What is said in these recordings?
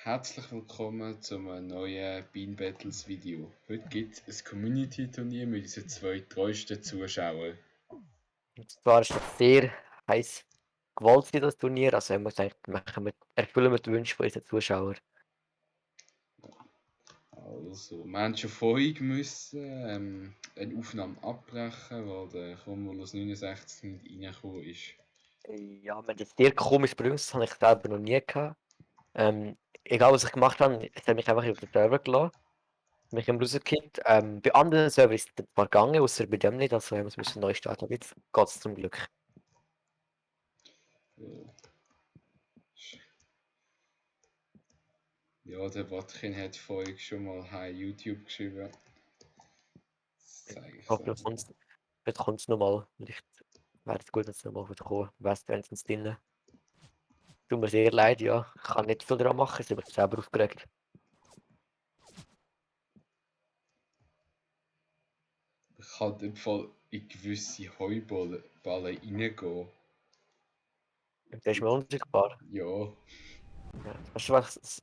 Herzlich willkommen zum neuen Bean Battles Video. Heute gibt es ein Community-Turnier mit unseren zwei treuesten Zuschauern. Und zwar ist das sehr heiß gewollt, das Turnier. Also haben wir gesagt, erfüllen wir die Wünsche von unseren Zuschauern. Also, wir haben schon vorhin müssen eine Aufnahme abbrechen, weil der Chromulus 69 nicht reingekommen ist. Ja, wenn das dir komisch benutzt, habe ich selber noch nie gehabt. Egal was ich gemacht habe, es hat mich einfach auf den Server gelassen. Mich im rausgekickt. Bei anderen Servern ist es zwar gegangen, außer bei dem nicht, also wir müssen neu starten. Aber jetzt geht es zum Glück. Ja, der Watkin hat vorhin schon mal Hi YouTube geschrieben. Das zeige ich Ich hoffe, so. vielleicht kommt es nochmal. Vielleicht wäre es gut, wenn es nochmal kommen. Weißt du, wenn es drin. Tut mir sehr leid, ja. Ich kann nicht viel daran machen, ich habe mich selber aufgeregt. Ich kann im Fall in gewisse Heuballen reingehen. Der ist mir unsichtbar. Ja. Ja. Weißt du was?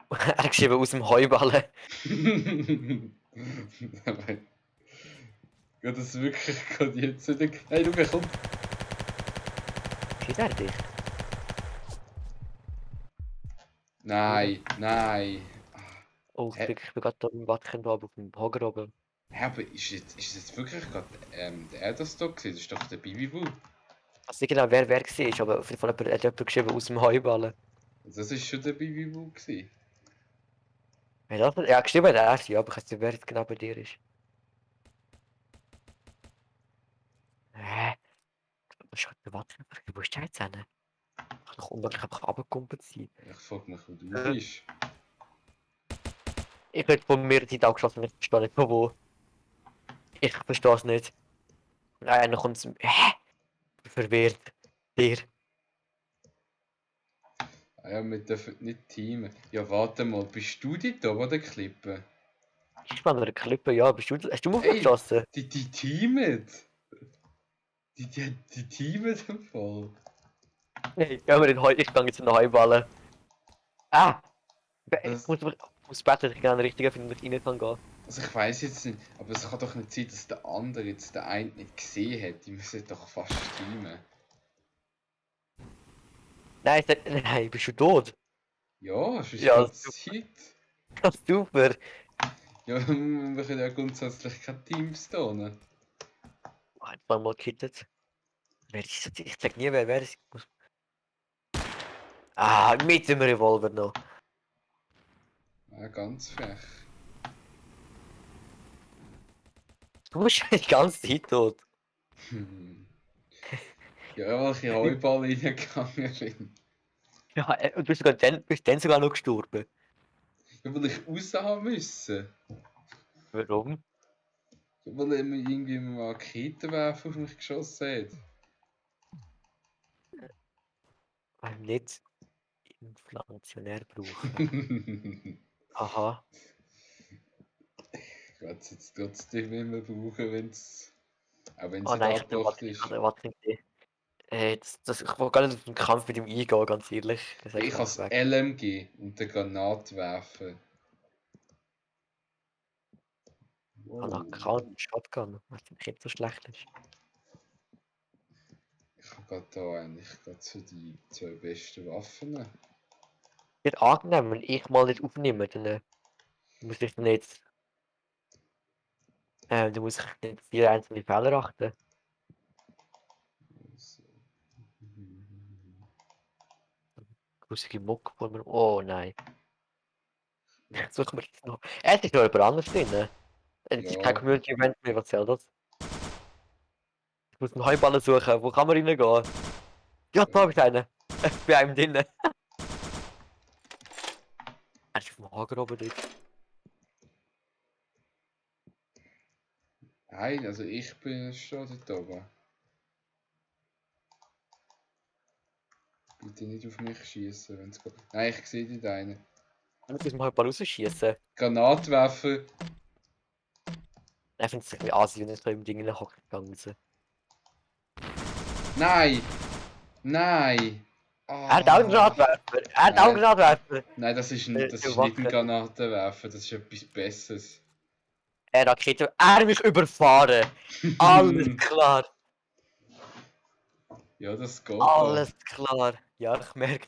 Er hat geschrieben aus dem Heuballen. Geht das wirklich gerade jetzt nicht? Hey, du komm! Schießt er dich? Nein, nein. Oh, Hä, ich bin gerade da im Wattchen da auf dem Hocker oben. aber ist jetzt wirklich gerade der das da gewesen? Das ist doch der Bibibu. Ich weiß nicht genau, wer war, aber auf jeden Fall hat jemand geschrieben aus dem Heuballen. Das ist schon der Bibibu gewesen. Ja, ja, geschrieben hat er, ja, aber ich weiß nicht, wer jetzt genau bei dir ist. Hä? Was ist der Wattchen? Wo ist der jetzt hin? Ich kann doch unmöglich einfach runtergekumpelt sein. Ich frage mich, wo du bist. Ich werde von mir die Augen geschossen, ich verstehe nicht von wo. Ich verstehe es nicht. Nein, dann kommt es. Hä? Verwirrt. Dir. Ah ja, wir dürfen nicht teamen. Ja, warte mal, bist du dort oben an der Klippe? Ich bin an einer Klippe, ja, hast du mich Ey, geschossen? die teamen! Die teamen im Fall. Hey, gehen wir in Heu, ich gehe jetzt in den Heuballen. Ah! Ich muss beten, dass ich genau den richtigen finde, dass ich rein kann gehen. Also ich weiß jetzt nicht, aber es kann doch nicht sein, dass der andere jetzt den einen nicht gesehen hat. Die müssen doch fast teamen. Nein, bist du tot? Ja, es ist Ja, gerade Zeit. super. Ja, wir können ja grundsätzlich keine Teams tun. Einfach mal gekittet. Wer ist das? Ich sag nie, wer es ist. Ah, mit dem Revolver noch. Ja, ganz frech. Du bist die ganze Zeit tot. Ja, weil ich in Heuball reingegangen bin. Ja, und bist dann sogar noch gestorben. Ja, weil ich raus haben müssen. Warum? Ja, weil er mir irgendwie mal einen Raketenwerfer auf mich geschossen hat. Weil nicht inflationär brauchen. Aha. Ich werde es jetzt trotzdem immer brauchen, wenn's, auch wenn es Oh nicht nein, angebracht ich ist. hatte nicht gesehen. Ich will gar nicht auf den Kampf mit ihm eingehen, ganz ehrlich. Das Ja, sag ich ich habe einfach das weg. LMG und den Granatwerfer. Ich habe noch Wow. keinen Shotgun, was nicht so schlecht ist. Ich habe gerade da eigentlich gerade so die zwei besten Waffen. Wird angenehm, wenn ich mal nicht aufnehme, dann muss ich nicht, dann muss ich nicht auf jede einzelne Fehler achten. So. Grusige Mucke vor mir. Oh nein. Suchen wir jetzt noch. Es ist noch jemand anderes drin. Es ist kein Ja, Community-Event mehr, was soll das? Ich muss einen Heuballen suchen. Wo kann man reingehen? Ja, da ist einer. Bei einem drin. Er ist auf dem Hager oben dort. nein, also ich bin schon dort oben. Bitte nicht auf mich schießen, wenn es geht. Nein, ich sehe nicht einen. Ich muss dem Heuballen rausschießen. Granatwerfer. Er findet sich ein bisschen assi, wenn er so im Ding in den Hocker gegangen ist. Nein! Nein! Er hat auch einen Ah, Granatwerfer. Er hat auch einen nein, Granatwerfer. nein, das Der ist nicht ein Wache. Granatenwerfer, das ist etwas Besseres. Rakete. Er hat mich überfahren. Alles klar. Ja, das geht da. Alles klar. Ja, ich merke.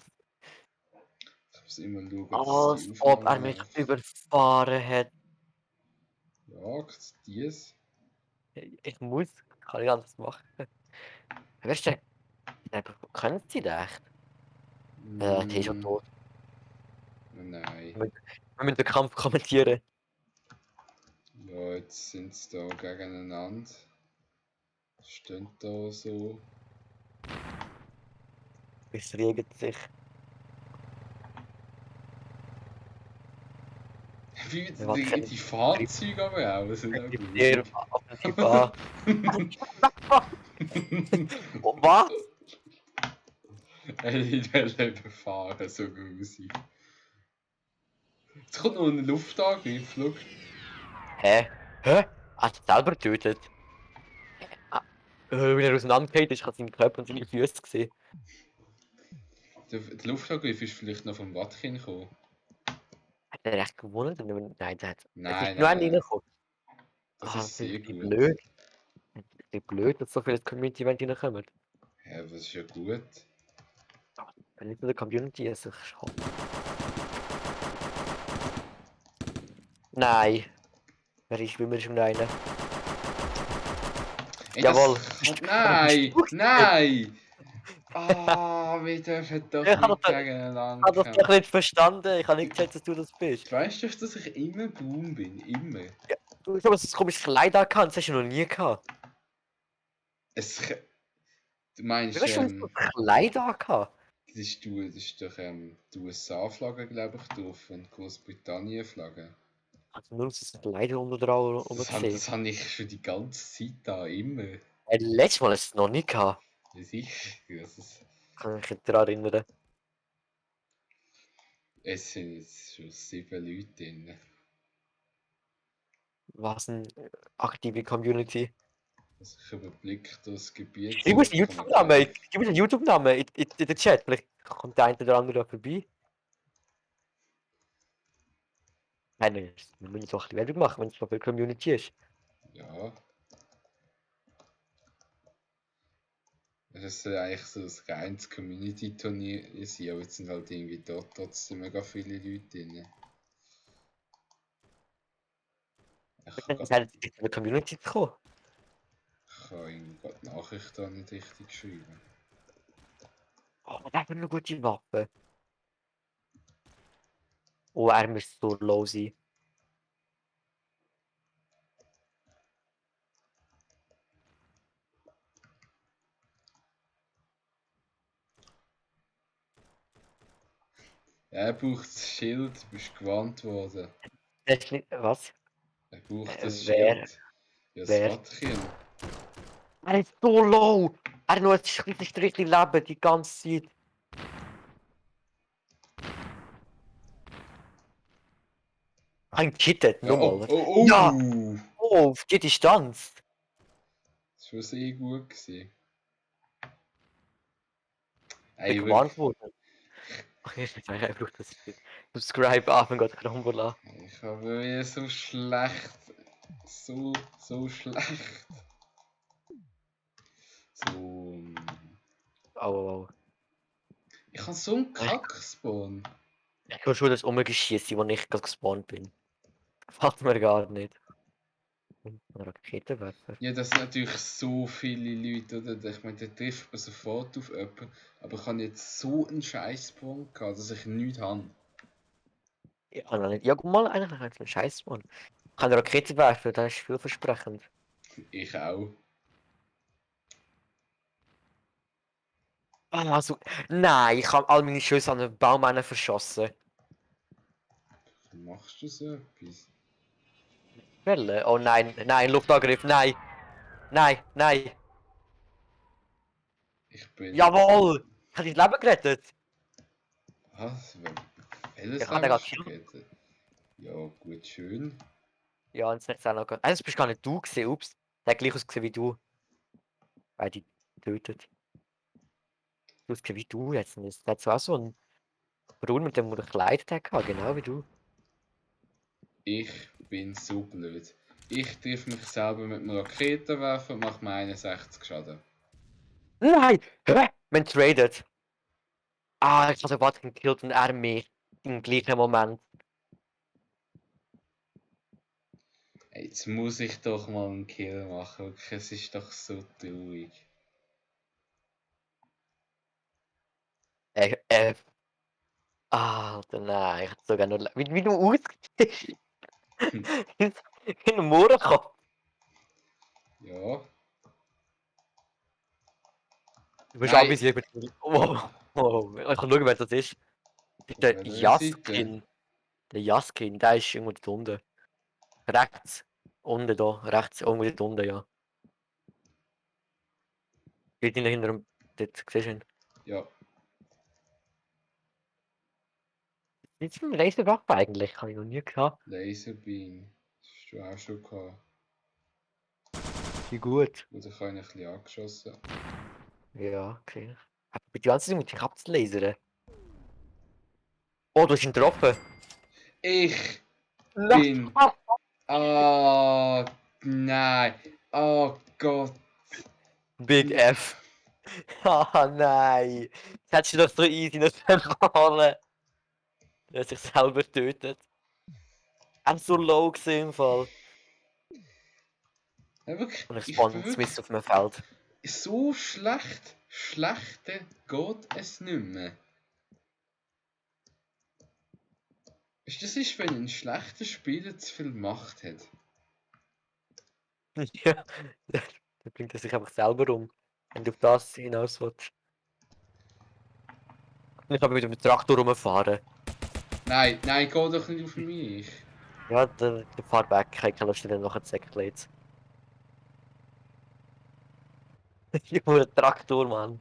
Ich muss immer schauen, dass die Als ob er Aufnahme mich läuft. überfahren hat. Ja, dies. Ich muss. Kann ich anders machen. Weißt du, können sie das echt? Der ist schon Mm, tot. nein. Wir müssen den Kampf kommentieren. Ja, jetzt sind sie da gegeneinander. Stehen da so. Es regnet sich. Wie Wir wachsen die Fahrzeuge aber auch, das sind auch sehr grusig. offensiv an. Oh, was? Ich will überfahren, so grusig. Jetzt kommt noch ein Luftangriff, schau. Hä? Hä? Hat er selber getötet? Weil er auseinandergeht ist, ich habe seinen Körper und seine Füße gesehen. Der Luftangriff ist vielleicht noch vom Wattkin gekommen. Hat er echt gewonnen? Nein, der hat. Es ist Nein, nur nein, einer nein. reingekommen. Das Das ist ist sehr ein bisschen gut. blöd. Ein bisschen blöd, dass so viele Community-Event reinkommen. Ja, das ist ja gut. Wenn nicht nur der Community ist, ich hoffe. Nein. Wer ist, wie wir schon einer? Ey, Jawohl. Nein! Nein! Ah, wir dürfen doch Ich habe nicht gegeneinander das doch kämpfen. nicht verstanden. Ich habe nicht gesagt, dass du das bist. Weißt du, dass ich immer Boom bin? Immer. Du hast aber so ein komisches Kleid angehabt, das hast du noch nie gehabt. Es, du Wie meinst, hast du so ein Kleid angehabt? das ist doch die USA-Flagge, glaube ich, drauf und Großbritannien-Flagge. Also nur so ein Kleid unter drauf gesehen. Das habe ich für die ganze Zeit da immer. Letztes Mal hast du es noch nie gehabt. Ja, sicher. Das ist, Kann ich mich daran erinnern. es sind jetzt schon 7 Leute drin. Was eine aktive Community. Also ich überblicke das Gebiet Ich so, muss den da kann man YouTube-Namen, gleich. ich muss den YouTube-Namen in den Chat. Vielleicht kommt der eine oder andere da vorbei. Nein, nein, wir müssen doch ein bisschen Werbung machen, wenn es so viel Community ist. Ja. Das soll eigentlich so ein reines Community-Turnier sein, aber jetzt sind halt irgendwie dort trotzdem mega viele Leute drin. Ich kann jetzt in der Community kommen. Ich kann ihm gerade die Nachricht da nicht richtig schreiben. Oh, der hat eine gute Waffe. Oh, er müsste so low sein. Er braucht das Schild, du bist gewarnt worden. Was? Er braucht das Wer? Schild. Ja, das Wer? Wattchen. Er ist so low! Er hat nur ein Strichli Leben die ganze Zeit. Ein Kittet, Ja, nochmal. oh! Ja! Oh, auf die Distanz. Das war sehr gut gewesen. Ich bin Ey, gewarnt wirklich. worden. Ach, ich sage einfach, dass ich Subscribe an und geht Rumble an. Ich habe wieder so schlecht. So schlecht. So. Oh. Ich habe so einen Kackspawn. Ich höre schon das Umgeschieße, wo ich gerade gespawnt bin. Gefällt mir gar nicht. Ein Raketenwerfer. Ja, das sind natürlich so viele Leute, oder? Ich meine, der trifft man sofort auf jemanden. Aber ich habe jetzt so einen Scheißspawn gehabt, dass ich nichts habe. Ja, noch nicht. Ja, guck mal, eigentlich hat einen Scheiß, Mann. Ich kann eine Rakete werfen, das ist vielversprechend. Ich auch. Also, nein, ich habe all meine Schüsse an den Baum verschossen. Wie machst du so etwas? Welle? Oh nein, Luftangriff, nein. Nein. Ich bin. Jawohl! Ich habe dein Leben gerettet. Was? Welches Ich habe den Leben gerade hast du gekillt. gerettet? Ja, gut, schön. Ja, und jetzt auch noch. Das bist gar nicht du gesehen, ups. Der hat gleich ausgesehen wie du. Weil die tötet. ausgesehen wie du jetzt. Der hat zwar so einen Brunnen mit dem Kleidtag gehabt, genau wie du. Ich bin so blöd. Ich treffe mich selber mit einem Raketenwerfer und mache mir 61 Schaden. Nein! Hä? Man tradet. Ah, ich habe gerade gekillt und er mich. Im gleichen Moment. Ey, jetzt muss ich doch mal einen Kill machen. Wirklich, es ist doch so traurig. Äh. Alter, nein, ich hätte sogar noch. Wie du ausgehst. In einem Mohrenkopf. Ja. Du bist Nein! anvisiert mit dem. Oh, oh, ich kann schauen, wer das ist. Auf Der welcher Seite? Jaskin. Der Jaskin, der ist irgendwo dort unten. Rechts. Unten da. Rechts, irgendwo dort unten, ja. Geht ihn hinter dem. Dort, siehst du ihn? Ja, Jetzt ist ein Laserwaffe eigentlich, habe ich noch nie gehabt. Laserbeam. Das hast du auch schon gehabt. Wie gut. Oder ich habe ihn ein bisschen angeschossen. Ja, okay. Aber die ganze Zeit mit dich abzulasern. Oh, du hast ihn getroffen. Ich Nein. bin. Ah, nein. Oh Gott. Big F. Ah, nein. Das hättest du doch so easy noch verloren. Er hat sich selber getötet. Er ist so low gewesen im Fall. Ja, wirklich, Und ich ich spawn bin mitten wirklich auf einem Feld. so schlecht. Schlechter geht es nicht mehr. Weißt du, das ist, wenn ein schlechter Spieler zu viel Macht hat. Ja. Dann bringt er sich einfach selber um. Wenn du auf das hinaus willst. Und ich habe wieder mit dem Traktor rumfahren. Nein, nein, geh doch nicht auf mich. Ja, der fahrt weg. Ich habe keine Lust, den nachher zu säckeln jetzt. Junge, Traktor, Mann.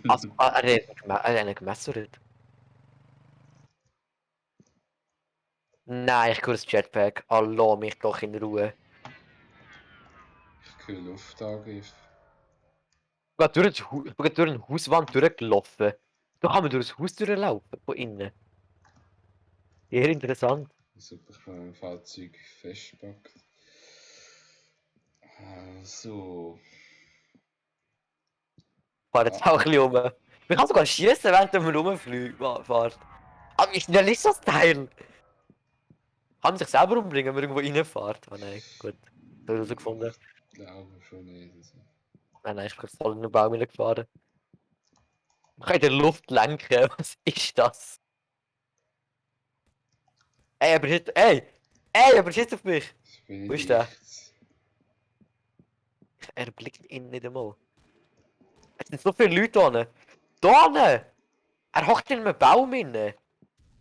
Also, er hat gemessert. Nein, ich höre das Jetpack. Hallo, mich doch in Ruhe. Ich höre Luftangriff. Ich bin durch eine Hauswand durchgelaufen. Da kann man durch das Haus durchlaufen, von innen. Sehr interessant. Super, ich bin mein Fahrzeug festpackt. Also. Ich fahre jetzt auch ein bisschen rum. Man kann sogar schießen, während man rumfährt. Aber wie schnell ist das Teil? Kann man sich selber umbringen, wenn man irgendwo reinfährt? Oh nein, gut. Ich habe herausgefunden. Ich glaube schon nicht. Also. Nein, ich bin voll in den Baum gefahren. Man kann in der Luft lenken. Was ist das? Ey, aber schießt. Ey! Ey, aber schießt auf mich! Ich bin Wo nicht ist der? ich. Er blickt ihn nicht einmal. Es sind so viele Leute da. Da hinten! Er hockt in einem Baum inne.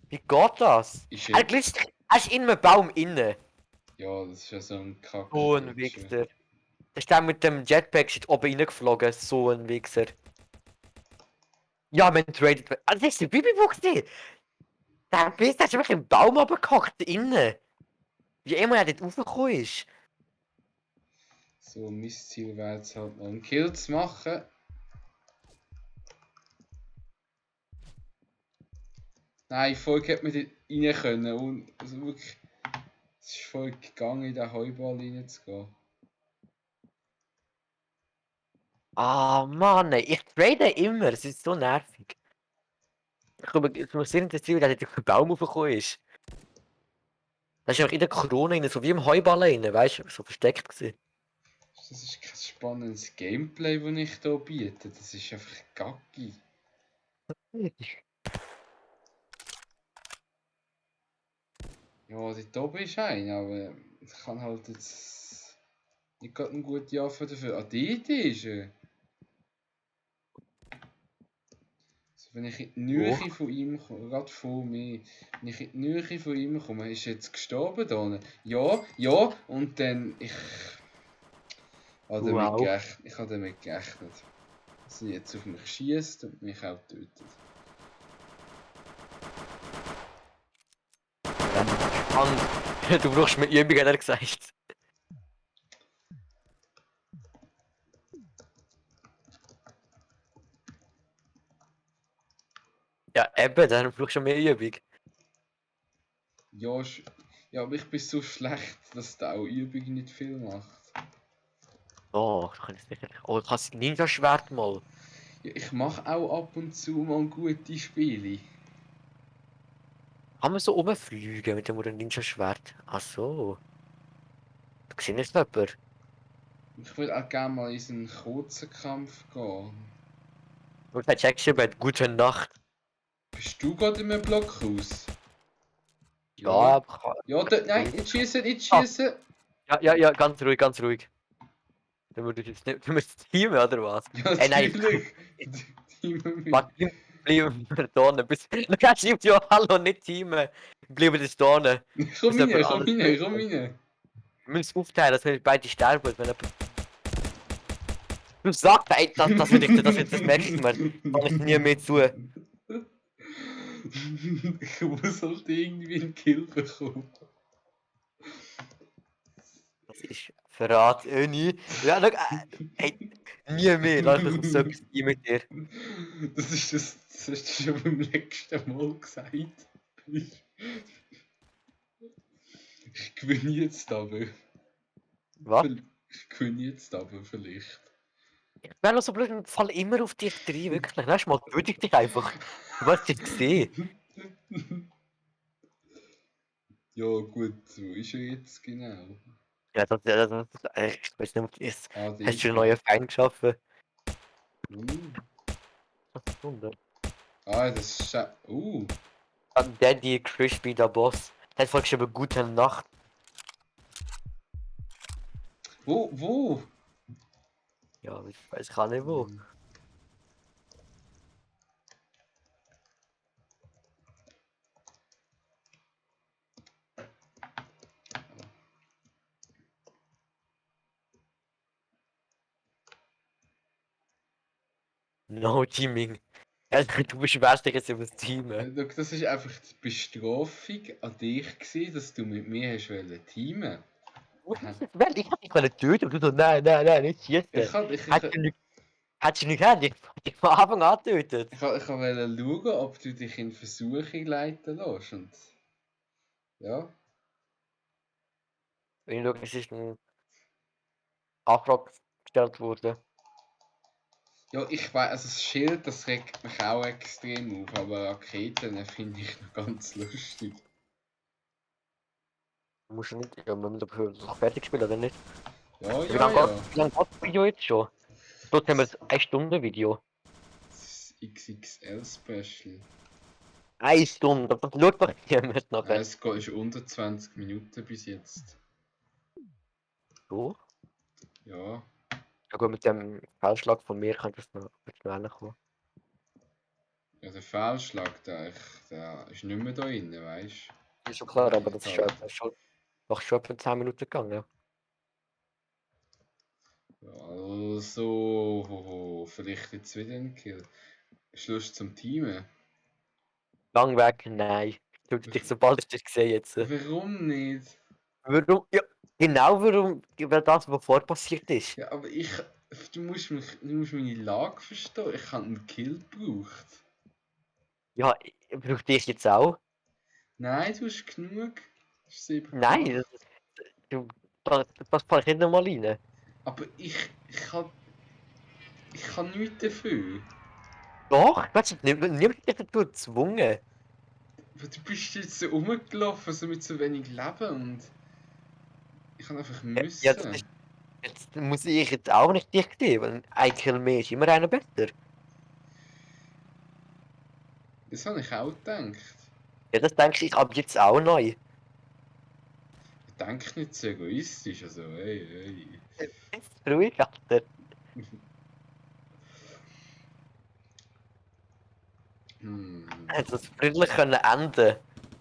Wie geht das? Ist Er jetzt. glitscht. Er ist in einem Baum inne. Ja, das ist ja so ein Kack. So ein Wichser. Der ist der mit dem Jetpack ist oben reingeflogen. So ein Wichser. Ja, man tradet. Ah, das ist der Bibi-Buch. Der Biss, der ist einfach im Baum abgehockt. Innen. Wie immer er dort raufgekommen ist. So, mein Ziel wäre jetzt halt mal einen Kill zu machen. Nein, vorher hätte man dort rein können. Und also wirklich. Es ist voll gegangen, in den Heuball reinzugehen. Ah, Mann, ich trade immer. Es ist so nervig. Ich muss sehr interessieren, wie der dort auf den Baum raufgekommen ist. Das ist einfach in der Krone rein, so wie im Heuballen rein, weißt du, so versteckt gewesen. Das ist kein spannendes Gameplay, das ich hier biete. Das ist einfach gacki. Ja, dort oben ist einer, aber ich kann halt jetzt nicht gerade eine gute Waffe dafür. Ah, dort ist er. Also, wenn ich in die Nähe Wo? von ihm komme, gerade vor mir, wenn ich in die Nähe von ihm komme, ist er jetzt gestorben da. Ja, ja, und dann ich habe damit Wow. gerechnet, ich habe damit gerechnet, dass er jetzt auf mich schießt und mich auch tötet. Spannend. Du brauchst mehr Übung, hat er gesagt. Ja, eben, dann brauchst du schon mehr Übung. Ja, ja, aber ich bin so schlecht, dass da auch Übung nicht viel macht. Oh, ich kann es nicht. Oh, ich kann das Ninja-Schwert mal. Ja, ich mache auch ab und zu mal gute Spiele. Kann man so rumfliegen mit dem Ninja-Schwert? Ach so. Du siehst nicht jemand. Ich würde auch gerne mal in so einen kurzen Kampf gehen. Und dann checkst du bei Gute Nacht. Bist du gerade in einem Blockhaus? Ja, Ja. aber Ja, nein, nicht schießen, nicht Ah. schießen! ja, ganz ruhig, ganz ruhig. Dann würde ich jetzt nicht. Du musst teamen, oder was? Ja, Nein. natürlich! Teamen wir. Warte, bleiben wir da unten. Du schreibst ja Hallo, nicht teamen. Bleiben das da unten. Komm rein, komm rein, komm rein! Wir müssen es aufteilen, dass wir beide sterben. Wenn jemand... Du sagst, ey, das merke ich mir. Kann ich nie mehr zu. Ich muss halt irgendwie einen Kill bekommen. Das ist Verrat, nie. Ja, schau, ey, nie mehr. Lass mich auf so etwas ein mit dir. Das hast du schon beim letzten Mal gesagt. Ich gewinne jetzt aber. Was? Ich gewinne jetzt aber vielleicht. Ich wäre noch so blöd und fall immer auf dich rein, wirklich. Nächstes Mal töte ich dich einfach. Du wirst es sehen. Ja gut, wo ist er jetzt genau? Ja, ich weiß nicht, ist, Ah, hast du einen dort. neuen Feind geschaffen? Was ist Wunder? Ah, das ist... Daddy Crispy, der Boss. Der hat vorhin geschrieben, gute Nacht. Wo? Ja, ich weiß gar nicht wo. No Teaming. Ja, du beschwerst dich jetzt über das Team. Schau, das ist einfach die Bestrafung an dich gewesen, dass du mit mir hast teamen. Ich hab dich wollen töten und du so, nein, nicht schießen. Ich Hättest du nicht gern, ich von Anfang an getötet. wollte schauen, ob du dich in Versuchung leiten lässt. Und ja. Wenn ich schaue, es ist ein Antrag gestellt worden. Ja, ich weiß, also das Schild, das regt mich auch extrem auf, aber Raketen finde ich noch ganz lustig. Du musst ja nicht, ja, wir müssen doch fertig spielen, oder nicht? Ja, Wie ja, lange ja. geht das Video jetzt schon? Dort haben wir ein 1 Stunde Video. Das XXL Special. 1 Stunde, das schaut doch jemand nachher. Es ist unter 20 Minuten bis jetzt. So? Ja. Ja gut, mit dem Fehlschlag von mir kann das noch schneller kommen. Ja, der Fehlschlag, der ist nicht mehr da drin, weißt du? Ist schon klar, aber das ist schon noch schon etwa 10 Minuten gegangen. Ja, also, vielleicht jetzt wieder ein Kill. Schluss zum Teamen. Lang weg, nein. Ich töte dich, sobald ich dich sehe jetzt. Warum nicht? Warum? Ja, genau warum, weil das, was vorher passiert ist. Ja, aber du musst meine Lage verstehen. Ich habe einen Kill gebraucht. Ja, brauche dich jetzt auch? Nein, du hast genug. Das ist 7 Nein, du, das fällt nicht nochmal rein. Aber ich kann nichts dafür. Doch, weißt du, niemand hat dich dazu gezwungen. Aber du bist jetzt so rumgelaufen, so mit so wenig Leben und ich kann einfach müssen. Ja, das ist, jetzt muss ich jetzt auch nicht dich sehen, weil ein Kill mehr ist immer einer besser. Das habe ich auch gedacht. Ja, das denke ich ab jetzt auch neu. Ich denke nicht so egoistisch, also hey. Jetzt ruhig, Alter. Also, es friedlich können enden.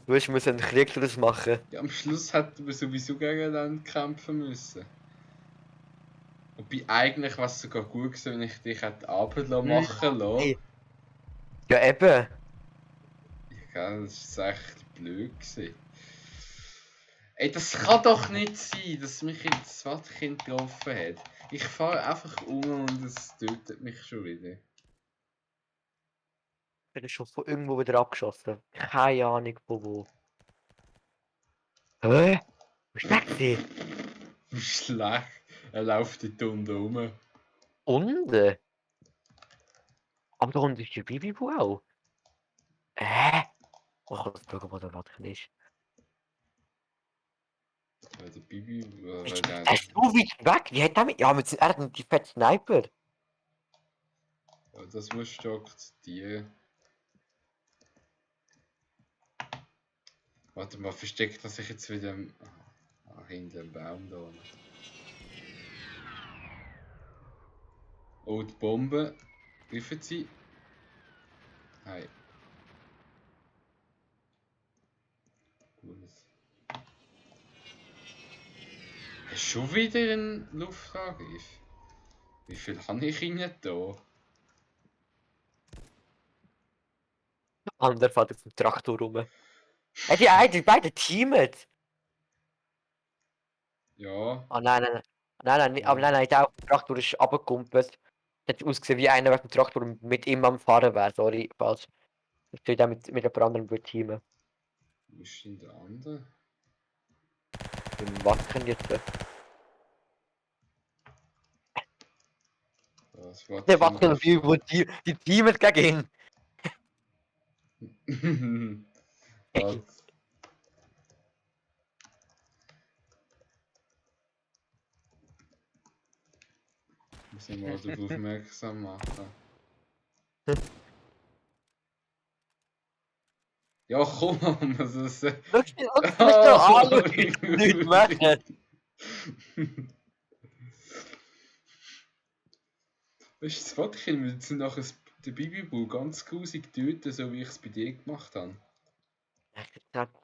Du musst einen Krieg daraus machen. Ja, am Schluss hätten wir sowieso gegeneinander kämpfen müssen. Wobei eigentlich was sogar gut gewesen, wenn ich dich hätte Abend machen lassen. Hey. Ja, eben. Ja, das war echt blöd gewesen. Ey, das kann doch nicht sein, dass mich jetzt das Wattkind getroffen hat. Ich fahre einfach um und es tötet mich schon wieder. er schon von irgendwo wieder abgeschossen. Keine Ahnung von wo. Hä? Wo ist der gewesen? Schlecht. Er läuft dort unten rum. Unten? Aber da unten ist die Bibi auch. Oh, ich kann das schauen, wo der Laden ist. Ja, der Bibi, Er ist so weit weg. Wie hat er mit... Ja, er hat die fette Sniper. ja, das musst du akzeptieren. Warte mal, versteckt er sich jetzt wieder hinter dem Baum da? Oh, die Bombe. Griffen sie? Nein. Gut. Hast du schon wieder einen Luftangriff? Wie viel habe ich Ihnen da? Der andere fährt auf dem Traktor rum. Die beiden teamen. Ja. Oh nein. Aber nein, der Traktor ist abgekumpelt. Hat ausgesehen wie einer, der mit dem Traktor mit ihm am Fahren wäre. Sorry, falsch. Ich stehe da mit jemand anderem über teamen. Wo ist denn der andere? Im Wacken jetzt. Was Der Wacken, die teamen gegen ihn? ihn. Muss ich mal darauf aufmerksam machen. Ja, komm, also das ist... Schau mich da an, schau mich nicht machen. Weißt du, das Fotochen wird jetzt nachher den Bibi-Bu ganz grusig töten, so wie ich es bei dir gemacht habe.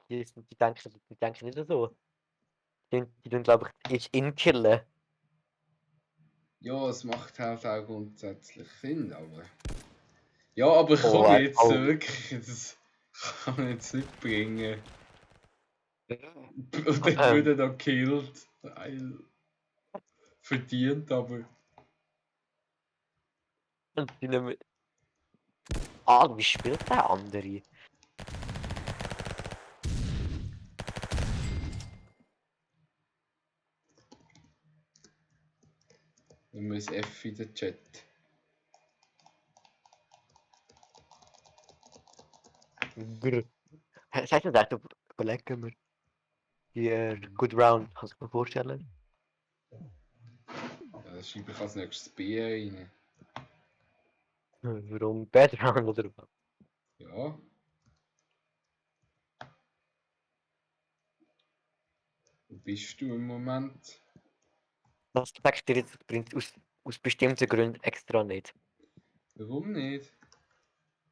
Die denken nicht so. Die tun, glaube ich, ihn killen. Ja, es macht halt auch grundsätzlich Sinn, aber... Ja, aber komm jetzt, wirklich, das kann man jetzt nicht bringen. Und dann würde er gekillt. Verdient, aber... Und die nehmen... wie spielt der andere? Wir müssen F in den Chat. Grr. Sagst du das? Überlegen wir. Die Good Round, kannst du mir vorstellen? Ja, da schreibe ich als nächstes B rein. Warum Bad Round oder was? Ja. Wo bist du im Moment? Das sagt dir jetzt aus bestimmten Gründen extra nicht. Warum nicht?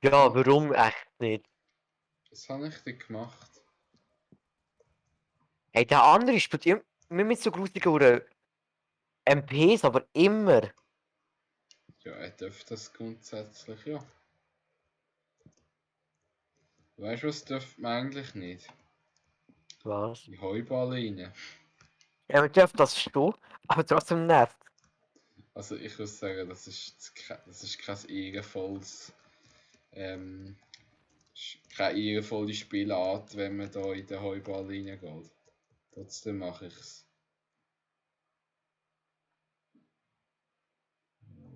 Ja, warum echt nicht? Was habe ich denn gemacht? Hey, der andere spielt immer mit so grusigen MPs, aber immer. Ja, er darf das grundsätzlich, ja. Weißt du, was dürfte man eigentlich nicht? Was? Die Heuballen rein. Ja, man darf das stehen, aber trotzdem nervt. Also ich würde sagen, das ist kein ehrenvolles, keine ehrenvolle Spielart, wenn man da in den Heuball reingeht. Trotzdem mache ich es.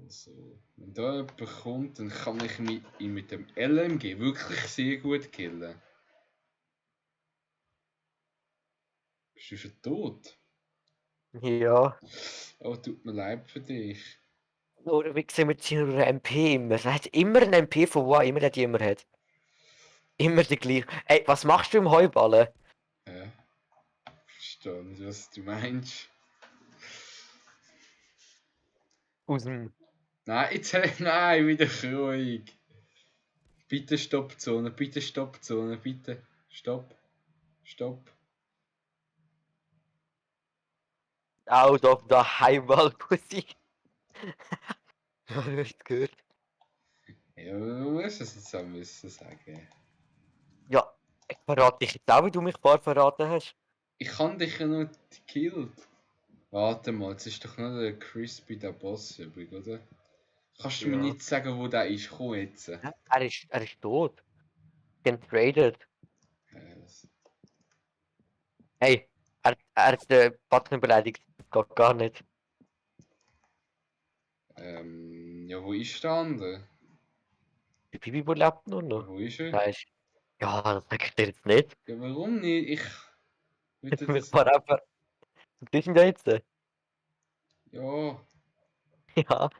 Also, wenn da jemand kommt, dann kann ich ihn mit dem LMG wirklich sehr gut killen. Bist du schon tot? Ja. Oh, tut mir leid für dich. Oder wie sehen wir seiner MP immer? Er hat immer einen MP von wo immer der die immer hat. Immer die gleiche. Ey, was machst du im Heuballen? Ja. Verstehe nicht, was du meinst. Aus dem... Nein, jetzt nein, wieder ruhig. Bitte Stoppzone, bitte Stoppzone, bitte. Stopp. Stopp. Out of the Heimball-Pussy. Hast du es gehört? Ja, man muss es jetzt auch müssen sagen. Ja, ich verrate dich jetzt auch, wie du mich vorher verraten hast. Ich kann dich ja noch gekillt. Warte mal, jetzt ist doch noch der Crispy der Boss übrig, oder? Kannst du mir Ja. nicht sagen, wo der ist? Komm jetzt. Er ist tot. Getradet. Das, Hey, er hat den Button beleidigt. Geht gar nicht. ja, wo ist der andere? Der Bibi lebt nur noch. Wo ist er? Sagst ja, das sag ich dir jetzt nicht. Ja, warum nicht? Ich würde Wir das. fahren einfach. Die sind ja jetzt. Ja, Ja.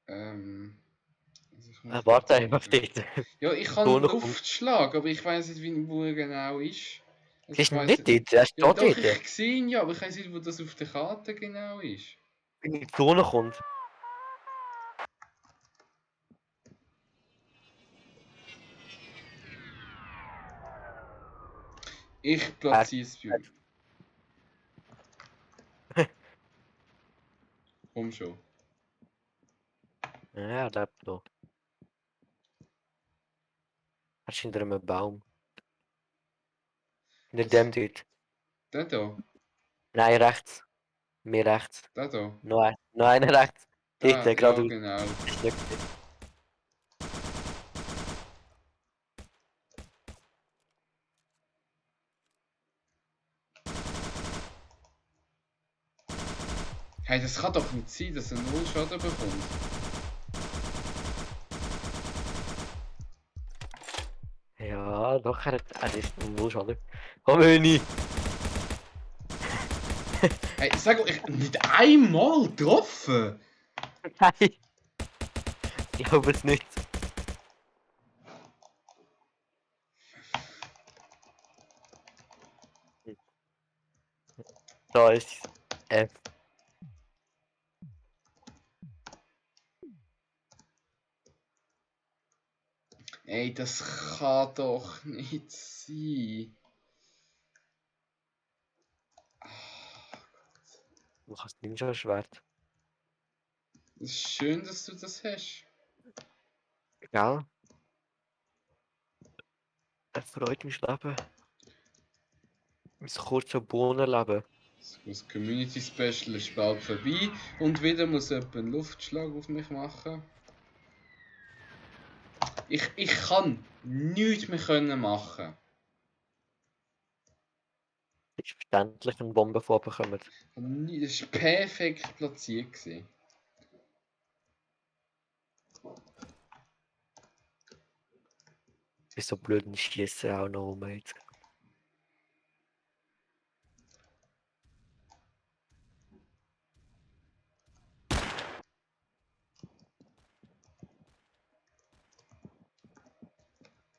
also ich muss Warte gerade einfach schauen. dort. Ja, ich kann So einen noch. Luftschlag, aber ich weiß nicht, wo er genau ist. Also Sie ich ist weiß nicht dort. Er steht Ja, dort. doch, Wenn ich sehe ihn ja, aber ich weiß nicht, wo das auf der Karte genau ist. die Zone kommt. Ich platziere es bei euch. Komm schon. Ja, er lebt noch. Er ist hinter einem Baum. Hinter dem dort. Der da, Nein, rechts. Mir rechts. der da. Noch einer rechts. Dort, Da, ja, geradeaus. genau. Ist nicht gesehen. Hey, das kann doch nicht sein, dass er null Schaden bekommt. Ja, doch, er ist null Schaden. Komm, Höni! Hey, sag mal, ich nicht einmal getroffen. Nein! Ich glaube es nicht. Da ist F. Ey, das kann doch nicht sein. Du hast Ninja-Schwert. Es ist schön, dass du das hast. Gell? Er freut mich Leben. Mein kurzes Bohnenleben. Das Community Special ist bald vorbei und wieder muss jemand einen Luftschlag auf mich machen. Ich kann nichts mehr können machen. Selbstverständlich eine Bombe vorbekommen. Das war perfekt platziert. Gewesen. Ist so blöd, ein Schießen auch noch rum jetzt.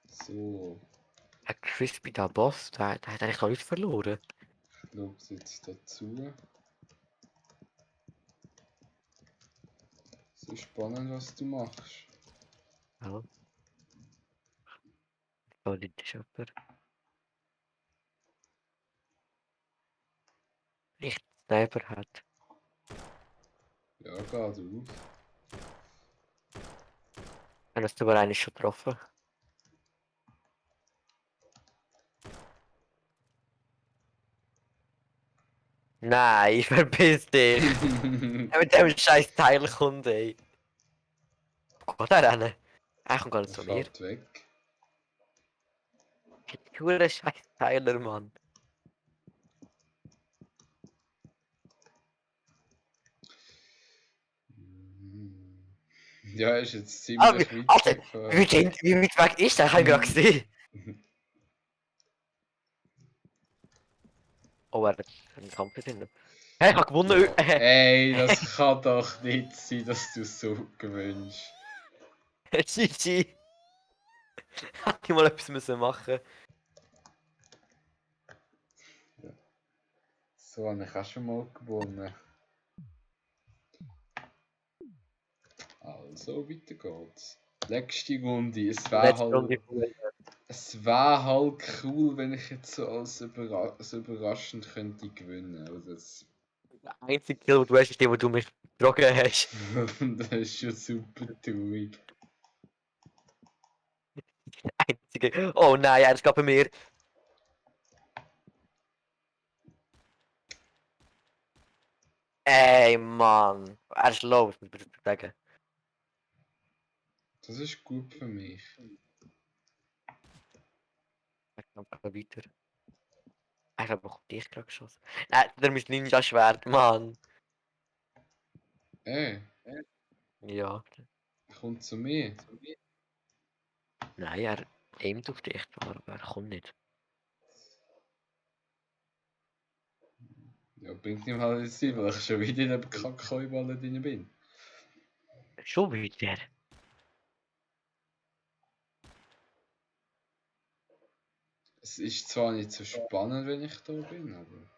So, Ein Crispy, der Boss, der hat eigentlich noch nichts verloren. ich schaue es jetzt dazu. So spannend, was du machst. Ja. Aber das ist jemand. Nicht Sniper hat. Ja, geht auf. Dann hast du aber eigentlich schon getroffen. Nein, ich verpiss dich. Mit dem scheiß Teil kommt, ey. Wo geht er rennen? Er kommt gar nicht Er zu mir. fährt weg. Hure scheiß Teiler, Mann. Ja, ist jetzt Ah, ziemlich weit Alter, weggefahren. wie weit weg ist der? Ich hab ihn gerade gesehen. Oh, er hat einen Kampf drin. Hey, ich hab gewonnen. Ja. Ey, das kann doch nicht sein, dass du so gewünscht. GG. Hätte ich mal etwas müssen machen. So habe ich auch schon mal gewonnen. Also, weiter geht's. Letzte Runde. Letzte Runde. Es wäre halt cool, wenn ich jetzt so als so überraschend könnte gewinnen. Aber das, Der einzige Kill, den du hast, ist der, wo du mich getrogen hast. das ist schon super traurig. Der einzige. Oh nein, er ist gerade bei mir. Ey, Mann. Er ist low, muss man sagen. Das ist gut für mich. Ich glaube weiter. Ich glaube, ich dich gerade geschossen. Nein, der ist Ninja-Schwert, Mann. Er Ja. kommt zu mir. Nein, er aimt auf dich, aber er kommt nicht. Ja, bringt ihm halt jetzt nicht, weil ich schon wieder in der Kackheuballe drin bin. Schon wieder. Es ist zwar nicht so spannend, wenn ich da bin, aber...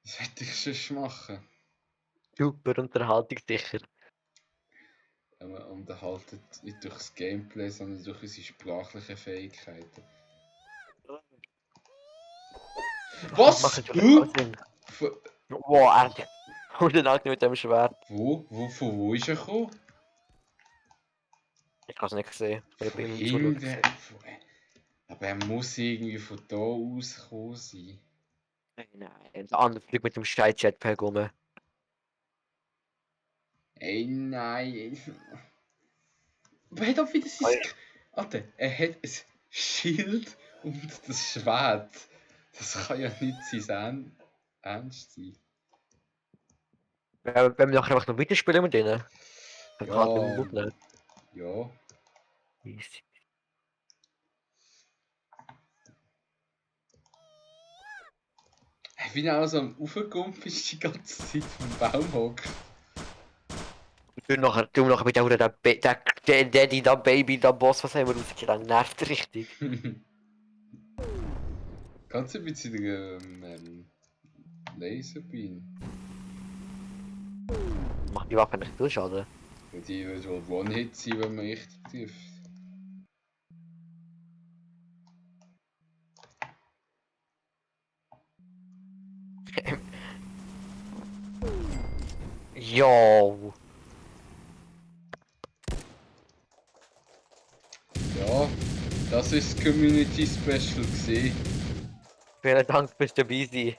Was hätte ich schon machen? Super Unterhaltung sicher. Ja, man unterhaltet nicht durch das Gameplay, sondern durch unsere sprachlichen Fähigkeiten. Was? Macht schon auch Sinn. Von Wow, er hat 108 mit dem Schwert. Von wo ist er gekommen? Ich kann es nicht sehen. Ich Von bin im hinten. Zuschauen. Aber er muss irgendwie von da aus gekommen sein. Nein, der andere fliegt mit dem scheiß Jetpack rum. Ey, nein. Aber er hat auch wieder sein... Alter, er hat ein Schild und das Schwert. Das kann ja nicht sein Ernst sein. Wenn wir nachher einfach noch weiterspielen mit denen. Dann kann ich Ja, nicht mitnehmen. ja. Easy. Wie er auch so am Aufgekumpelt ist die ganze Zeit vom Baum hockt. Du nachher mit der Daddy, der Baby, der Boss, was haben wir rausgekriegt? Das nervt richtig. Kannst du ein bisschen Laserbeam? Macht die Waffe nicht viel Schaden. Ja, die wird wohl One-Hit sein, wenn man richtig trifft. Jo. Ja, das ist das Community Special gesehen. Vielen Dank fürs dabei sein.